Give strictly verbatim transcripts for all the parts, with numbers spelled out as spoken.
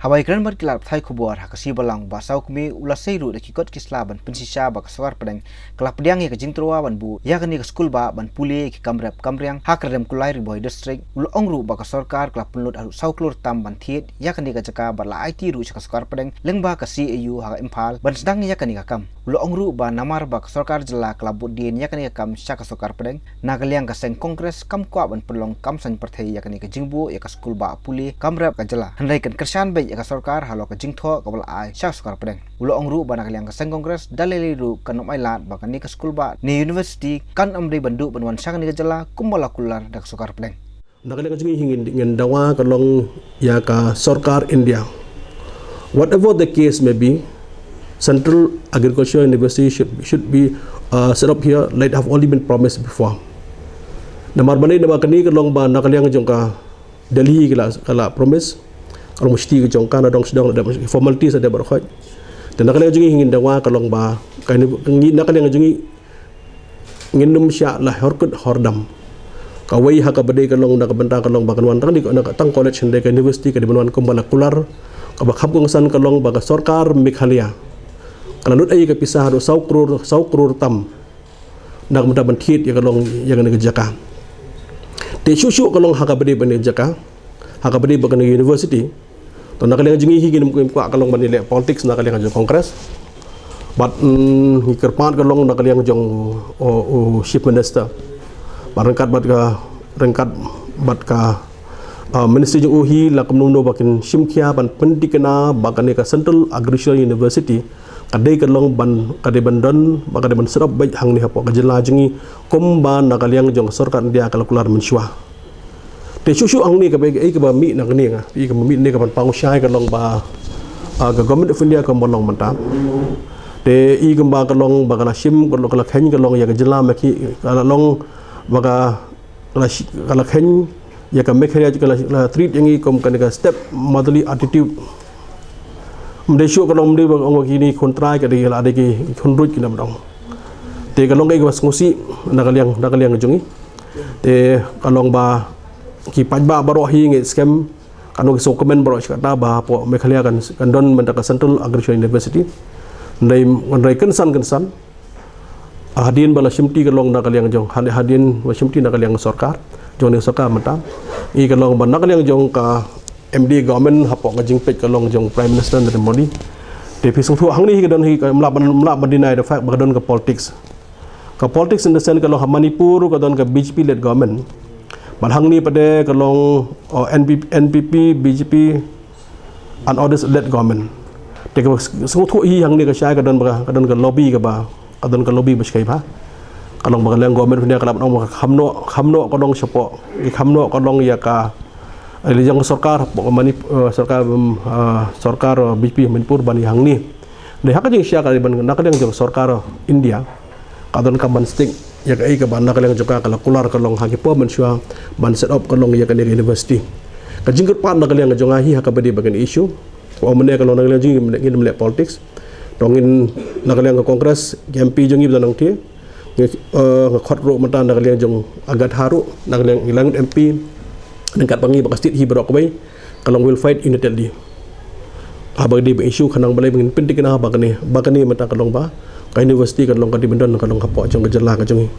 Haba ïakren bad ki lad pathai khubor ha ka sngi Balang, Bah Sawkmie u la sei ruh da ki kot ki sla ban pynshisha ba ka sorkar pdeng ka la pdiang ïa ka jingtyrwa ban buh ïa kane ka skulbah ban pule ïa ki kam rep kam riang ha Kyrdemkulai, Ri Bhoi District. U la ong ruh ba ka sorkar ka la pynlut haduh saw klur tam ban thied ïa kane ka jaka bad la aiti ruh sha ka sorkar pdeng lyngba ka C A U ha ka Imphal ban sdang ïa kane ka kam. U la ong ruh ba namar ba ka sorkar jylla ka la bud dien ïa kane ka kam sha ka sorkar pdeng, na ka liang ka seng Congress kam kwah ban pynlong kam saiñ pyrthei ïa kane ka jingbuh ïa ka skulbah pule kam rep ka jylla, hynrei kan kyrshan beit ïa ka sorkar halor ka jingthoh kaba la ai sha ka sorkar pdeng. U la ong ruh ba na ka liang ka seng Congress da lei lei ruh kan ym ailad ba kane ka skulbah ne university kan ym dei ban duh ban wan sha kane ka jylla kumba la kular da ka sorkar pdeng. Na ka liang jong ngi hi ngin, ngin dawa ka long ïa ka sorkar India. Whatever the case may be, Central Agriculture University should, should be uh, set up here, like have already been promised before. Namar balei, namar kane ka long ba na ka liang jong ka Delhi ka la, ka la promise, ka long mesti ka jong ka, na dong sdang, na dong formalities, ada baroh khoit. Te na ka liang jong ngi hi ngin dawa ka long ba ka uni-, ngi na ka liang jong ngi ngin ym shah la hor kut hor dam. Kawei ha kaba dei ka long na ka bynta ka long ba kan wan tang di, na ka tang college, hynrei ka university ka dei ban wan kumba la kular. Kaba kham kongsan ka long ba ka sorkar Meghalaya ka la lut ei ka pisa haduh saw klur, saw klur tam na ka bynta ban thied ïa ka long ïa kane ka jaka. Te shuh shuh ka long ha kaba dei ban ïa jaka, ha kaba dei ba kane university. To na ka liang jong ngi hi ngim kwah ka long ban ïaleh politics na ka liang jong Congress. Bad, mm, ngi kyrpad ka long na ka liang jong u, u Chief Minister. Bad ryngkat bad ka, ryngkat bad ka, uh, ministry jong u hi la kumno kumno ba kin shim khia ban pynthikna ba kane ka Central Agricultural University ka dei ka long ban, ka dei ban don, ba ka dei ban set up beit hangne hapoh ka jylla jong ngi kumba na ka liang jong ka sorkar India ka la kular mynshuwa. Te shuh shuh hangne kaba, ei kaba mih na kane nga, ei kaba mih ne ka ban pang shai ka long ba, ah, ka Government of India ka ba long mynta. Te ei kaba ka long ba ka la shim, ka long, ka la khein ka long ïa ka jylla Meghalaya, ka la long ba ka, ka la shi-, ka la khein ïa ka Meghalaya, ka la, ka la treat ïa ngi kum kane ka step motherly attitude. Ym dei shuh ka long, ym dei ba ong kine khun trai, ka dei la dei ki khun ruh ki nam dong. Te ka long ka ei kaba sngewsih na ka liang, na ka liang jong ngi. Te ka long ba ki paidbah baroh hi ngi skhem, kano ki sngewkmen baroh shi katta ba hapoh Meghalaya kan, kan don mynta ka Central Agricultural University. Hynrei, hynrei kynsan kynsan, hadien ba la shimti ka long na ka liang jong, had-, hadien ba shimti na ka liang sorkar, jong ne sorkar mynta. Ngi ka long ba na ka liang jong ka M D A government hapoh ka jingpeit ka long jong Prime Minister Narendra Modi. Te phi sngewthuh hangne hi ka don hi ka, ym lah ban, ym lah ban deny the fact ba ka don ka politics. Ka politics in the sense ka long ha Manipur ka don ka B J P led government. Bad hangne pat de ka long, oh, N P P, N P P, B J P, and others led government. Te ka sngewthuh hi hangne ka shai ka don ba ka, ka don ka lobby kaba, ka don ka lobby ba shkai ba. Ka long ba ka liang government of India ka la ban ong ba ka kham noh, kham noh ka long shapoh, ki kham noh ka long ïa ka, eh, liang sorkar, hapoh Manip-, eh, sorkar, em, eh, sorkar, eh, B J P Manipur ban ïa hangne. Dei ha ka jingshisha ka dei ban na ka liang jong sorkar India ka don kam ban stick ïa kaei kaba na ka liang jong ka ka la kular ka long ha ki por mynshuwa ban set up ka long ïa kane ka university. Ka jingkyrpad na ka liang jong nga hi ha kaba dei ba kane issue. Ka ong mynne ka long na ka liang jong ngi ngin ym leh politics. To ngin na ka liang ka Congress, ki M P jong ngi ba don nangta. Ngi, eh, nga khot ruh mynta na ka liang jong Agatha ruh, na ka liang i Langit M P. Ryngkat bad ngi ba ka state hi baroh kawei. Ka long we'll fight unitedly. Haba ka dei ba issue khnang balei ba ngin pynthikna ba kane, ba kane mynta ka long ba ka university ka long ka dei ban don ka long hapoh jong ka jylla ka jong ngi.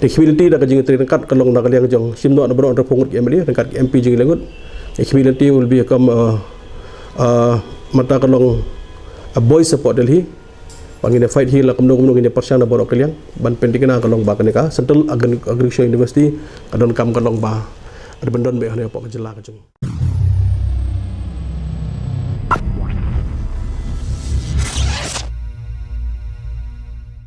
Te khmih lynti da ka jingtrei ryngkat ka long na ka liang jong shim noh na baroh hynriewphew ngut ki M L A ryngkat ki M P jong ngi lai ngut. Te khmih lynti will be a come, uh, uh, mynta ka long a voice hapoh Delhi. Ba ngin ïa fight hi la kumno kumno ngin ïa pyrshang na baroh ki liang ban pynthikna ka long ba kane ka Central Agri-, Agriculture University ka don kam ka long ba ka dei ban don beit hangne hapoh ka jylla ka jong ngi.